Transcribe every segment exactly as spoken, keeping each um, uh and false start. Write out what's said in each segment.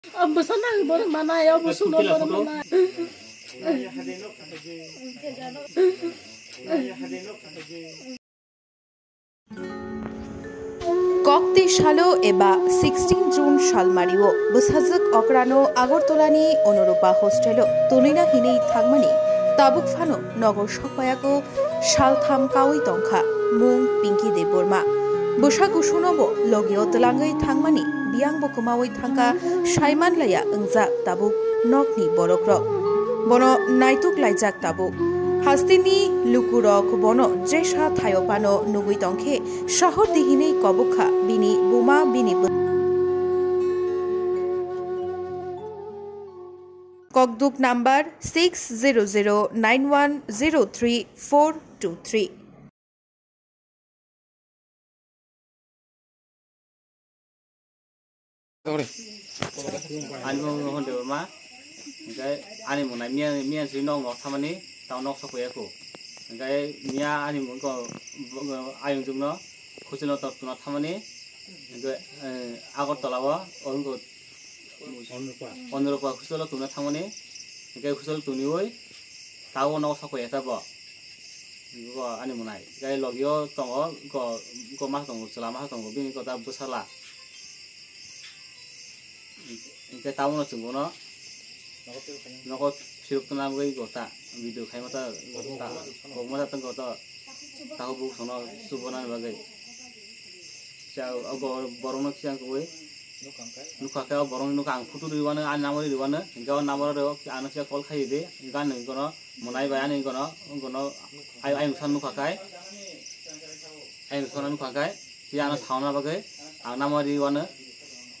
Ang bwsa nang borok manai, ang bwsa no borok manai. Kokti salo eba sixteen June salmario bwsajwk okrano Agartala ni Onurupa hostel o tonwina hinwi thangmani tabuk phano nogo sokpayago saltham kawi tongkha, mung Pinky Debbarma. Bwsa kusunobo logio twlangwi thangmani biyangbo kwmawi thangkha saimanlaiya wngjak tabuk nokni borokrok. Bono naituk laijak tabuk. Hasteni lukurok bono jesa thaio phano nugwi tongkhe sahordi hinwi kobok kha bini buma bini bw-, Kokduk number six zero zero nine one zero three four two three. Ani mung no Honde Debbarma, hingke ani mung nai miya, miya si nok nok thamani, tamo nok sok ya ko. Hingke miya ani mung ko, ayung jung no, khuchino tok tuna thamani, hingke, eh, Agartala o, o wngko Onurupa hostel o tuna thangmani, hingke hostel tuniwi tabuk nogo sokpaiya ta bo. Bo ani mwnai. Hingke logio tongo, go, go ma tongo, chwla ma tongo, bini kota bwsala. Hingke tabukno chwng bono nogo phirok tuna bagwi go ta, video khaima ta, ta, kokma ta tongko to, takhuk bukhuk songno chubunani bagwi. Cha, o bo-, borokno kisa ang kubui. Nukha khe o borokni nukha ang photo riwano, ani number riwano. Hingke o number rok ano kisa call khai di. Hingke ani kono mwnai bai ani kono, kono ai, ai mungsa nukha kai. Ai mungsa nukha kai. Kisa ano sauna bagwi ang number riwano.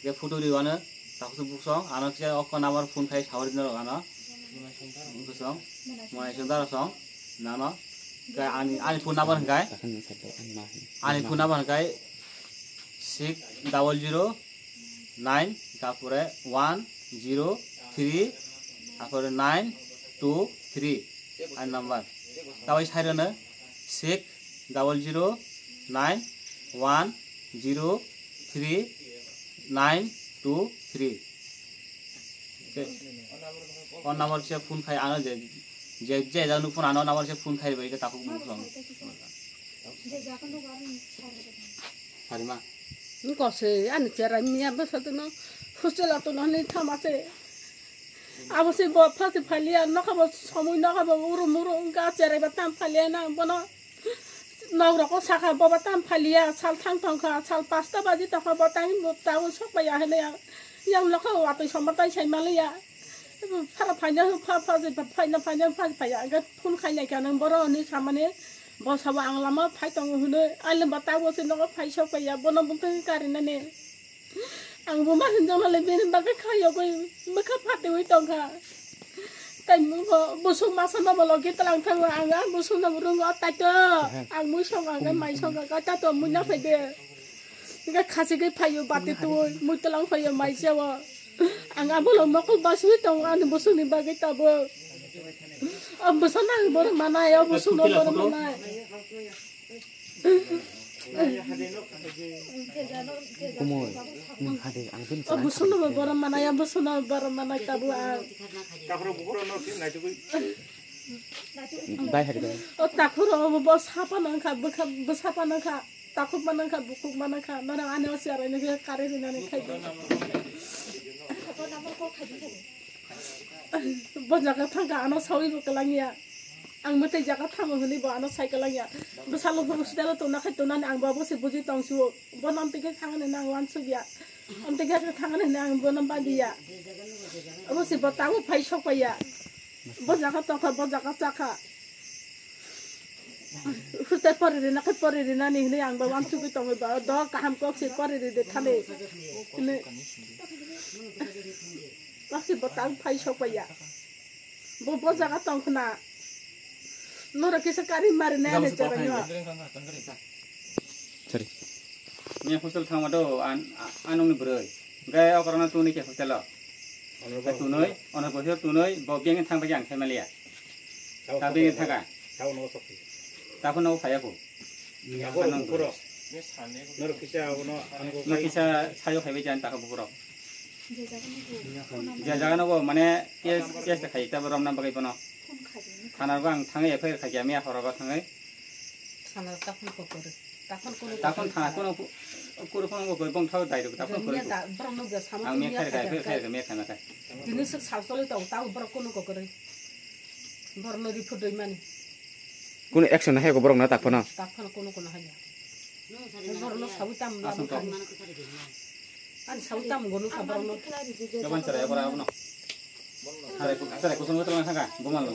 Hingke photo riwano. Takhuk bukhuk song ano kisa o number phone khai sawi rwna rok ano. Bukhuk song. Mwnai song dara song. Nano. Hingke ani, ani phone number hingke. Ani phone number hingke six double zero nine, tapore one zero three, tapore nine two three, ani number. Tabai sai rwno six double zero nine one zero three nine two three. O number se phone khai ano je, je, je jagano phone ano number se phone khai bai ke takhuk bukhuk song. Sarima. Nko se ani cherai miya bwsa tono hostel o tono ni thama se. Abo se bo pha se phaliya nokha bo somoi nokha bo uru muru wngkha cherai bo tam phaliya na bono. Nok rok o sakha boba tam phaliya sal thang thang kha sal pasta baji tokha bo tang bo tang sok bai ya hene yang nokha watwi somba tai sai maliya. Phara phaina pha pha je phaina phaina pha phaya hwnkhe phone khai nai kha nang boro hinwi samani bo sabo ang lama phai tongo hinwi ailem ba tabo se nogo phai sok paiya bono bumtwi karinani ang buma hinjak nale bini bagwi kha yogwi bwkha phatiwi tongkha tai bumung bo busuk masa nobo logi tlang thango ang a busuk nobo rungo taito ang mui song ang mai song ang taito mui na phai de. Hingke khachigwi phaio bati twi, mui twlang phaio mai se o. Ang a bolong mokol basui tongo ani bosongni bagwi tabuk. O bosong nang borok manai, o bosongno borok manai. Kumui, nung hade, ang bini O bosongno borok manai, o bosongno borok manai tabuk ang. Bai hari bai. O takhuk rok bo sapa nang kha, bwkha, bwsapa nang kha. Takhuk manang kha, bukhuk manang kha, norok ani o chair bai nokhe karwi rwnani khai di. Bo jaga thang kha, ano sawi bo kwlangya. Ang mwtai jaga thango hwnwi bo ano sai kwlangya. Bwsalo bo hospital o tongna khai tongnani ang bo abo se buji tong sio. Bono amtwi khe thangani nang wansukya. Amtwi khe thangani hwnwi ang bono babiya. Abo se bo tabuk phai sok paiya. Bo jaga tong kha, bo jaga cha kha. Hwtai pori rina khe pori rinani hinwi ang ba wansugwi tongwi ba do kaham kok se pori ride thani hinwi kok se bo tang phai sok paiya bo bo jaga tong khna norok kisa kari mari nai ani chara nyo. Sorry. Ni hostel thangma do an anong ni bwrwi. Gai okorona tuni ke hostel o. Ka tunoi, ono bosor tunoi, bo beng thang bai ang thai maliya. Ta beng thang ka. Ta phano phaya ko. Ano bukuro. Nor kisa abono ano ko. No kisa sayo khai bai jan ta bukuro. Je jaga no go mane case case khai ta rom na bagai bono. Thana go ang thangai F I R khai ya miya horo go thangai. Thana ta phone ko kore. Ta phone ko. Ta phone thana ko ko ko ko ko bong thau dai ta phone ko. Borok no je sama. Ang miya khai khai khai miya khai na khai. Tini sik sal choli tong ta borok ko ko kore. Borok no report doi mani. Kuno action hai ko borok na ta phone. Ta phone ko ko hai. Borok no sabu tam la. Ani sawi tamo gonu ka borok no. Gaban chara ya pora abono. Chara ku chara ku sunu tala thanga gumal lo.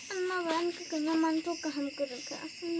Amma ban ke kena mantu kaham kerja asal.